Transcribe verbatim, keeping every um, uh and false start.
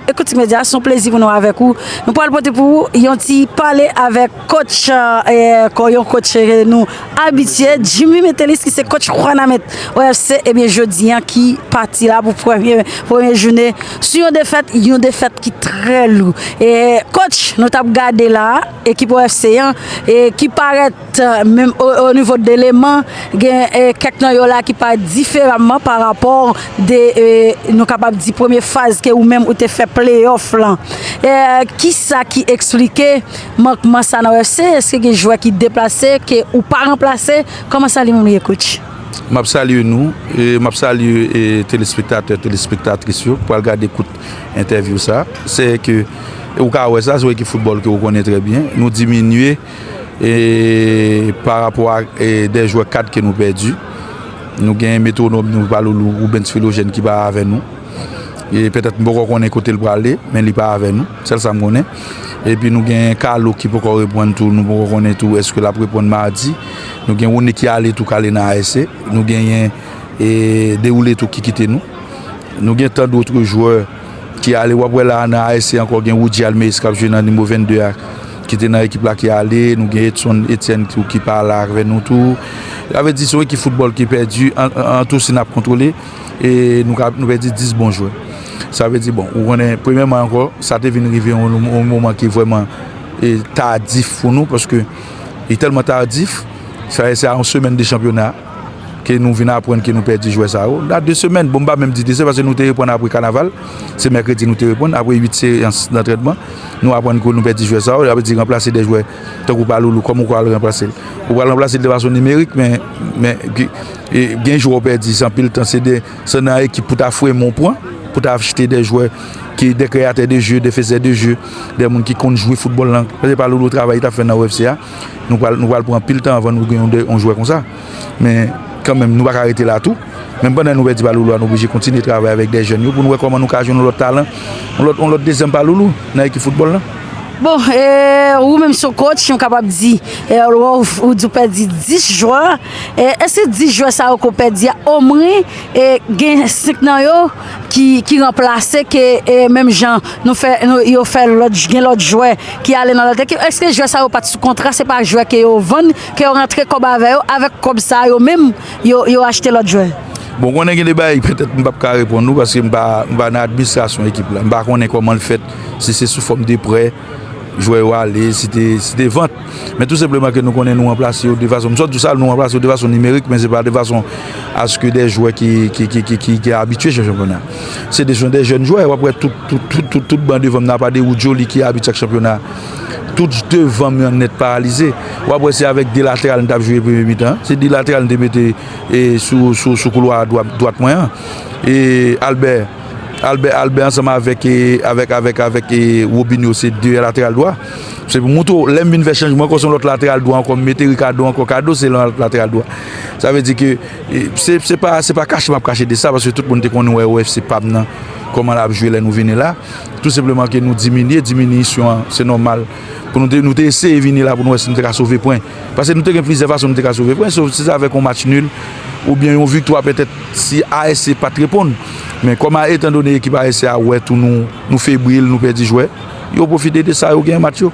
Ekout Media, se yon plezi pou nou avèk ou. Nou pral pote pou ou yon ti pale avèk coach, eh, ko- yon coach, eh, nou abitye, Jimmy Metellus, ki se coach Wanament O F C. Ebyen, jodi an ki pati la pou premye, premye jounen sou yon defèt, yon defèt ki trè lou. E coach, nou t ap gade la, ekip O F C an, e ki parèt, eh, menm o, o nivo de eleman, gen, eh, kèk nan yo la ki parèt diferaman pa rapò de, eh, nou kapab di, premye faz ke ou menm ou te fè playoff lan. Eh, kisa ki eksplike mankman sa nan O F C? Èske gen jwè ki deplase, ke ou pa ranplase? Kòman sa li menm li ye, coach? M ap salye nou, e m ap salye, e, telespektatè, telespektatris yo, pral gade kout entèvyou sa. Se ke, e ou ka wè sa, se yon ekip foutbòl ke ou konnen trè byen. Nou diminye, e, pa rapò a, e, de jwè kad ke nou pèdi. Nou gen metwonòm nou, Paloulou, Rubens Philogène, ki pa avè nou. E petèt m poko konnen kote l prale, men li pa avè nou. Sèl sa m konnen. Epi nou gen Carlo ki poko reprann tou, nou poko konnen tou èske l ap reprann madi. Nou gen Rony ki ale tou, k ale nan A S C. Nou genyen, e, Dewoule tou ki kite nou. Nou gen tan dòt jwè ki ale. W ap wè la nan A S C ankò, gen Woody Almeis k ap jwe nan nimewo vennde a, ki te nan ekip la, ki ale. Nou gen Edson Etienne tou ki pa la avè nou tou. Sa vle di se yon ekip foutbòl ki pèdi an, an, an tou si n ap kontwole. E nou ka, nou pèdi dis bon jwè. Sa vle di, bon, ou konnen, premyèman ankò, sa te vin rive yon, yon moman ki vrèman, e, tadif pou nou, paske li tèlman tadif, sa, se a yon semèn de chanpyona ke nou vin aprann ke nou pèdi jwè sa yo. Nan de semèn, bon, m pa menm di de semèn, paske nou te reprann apre kanaval, se mèkredi nou te reprann, apre uit seyans dantrènman, nou aprann ke nou pèdi jwè sa yo, sa vle di ranplase de jwè tankou Paloulou, kòman ou pral ranplase l? Ou pral ranplase l de fason nimerik, men, men, e, gen jwè w pèdi, se anpil tan, se de, se nan ekip pou ta fremen yon pwen, pou ta achte de jwè ki de kreyatè de je, de fezè de je, de moun ki konn jwe foutbòl lan. Paske Paloulou, travay li t ap fè nan O F C a, nou pral, nou pral pran anpil tan anvan nou gen yon de, yon jwè konsa. Men, kanmenm, nou pa ka rete la tou. Menm pandan nou pèdi Paloulou a, nou oblije kontinye travay avèk de jèn yo pou nou wè kòman nou ka jwenn yon lòt talan, yon lòt, yon lòt dezyèm Paloulou nan ekip foutbòl lan. Bon, e, ou menm se yon coach, nou kapab di, e, ou, ou di w pèdi dis jwè. E, èske dis jwè sa yo ke w pèdi a, omwen, e, gen senk nan yo ki, ki ranplase, ke, e, menm jan nou fè, nou, yo fè lòt, gen lòt jwè ki ale nan lòt ekip? Èske jwè sa yo pa t sou kontra, se pa jwè ke yo vann, ke yo rantre kòb avè yo, avèk kòb sa yo menm, yo, yo achte lòt jwè? Bon, konnen gen de bagay, petèt m p ap ka reponn ou, paske m pa, m pa nan administrasyon ekip la. M pa konnen kòman l fèt, si se sou fòm de prè, jwè yo ale, si te, si te vant. Men tou senpleman ke nou konnen nou ranplase yo de fason, m sot di w sa, nou ranplase yo de fason nimerik, men se pa de fason aske de jwè ki, ki, ki, ki, ki, ki abitye jwe chanpyona. Se de, se de jèn jwè, w ap wè tout, tout, tout, tout, tout ban devan m nan, apa de Wood Joly ki abitye ak chanpyona. Tout devan m yo nèt paralize. W ap wè se avèk de lateral n t ap jwe premye mitan. Se de lateral n te mete, e, sou, sou, sou koulwa dwa-, dwat mwen an. E Albert, Albert, Albert ansanm avèk, e, avèk, avèk, avèk, e, Robinho, se de lateral dwa. Se pou montre w, lè m vin fè chanjman ankò, se yon lòt lateral dwa ankò, m mete Ricardo ankò, Cardo se yon lòt lateral dwa. Sa vle di ke, e, se, se pa, se pa kache m ap kache de sa, paske tout moun te konnen wè O F C pa m nan, kòman l ap jwe lè nou vini la. Tou senpleman ke nou diminye, diminiyasyon an, se nòmal. Pou nou te, nou te eseye vini la pou nou wè si nou te ka sove pwen. Paske nou te gen plizyè fason nou te ka sove pwen, swa se avèk yon match nil, oubyen yon viktwa petèt si A S C pa t reponn. Men kòm a, etandone ekip A S C a wè tou nou, nou febril, nou pèdi jwè, yo pwofite de sa, yo genyen match yo.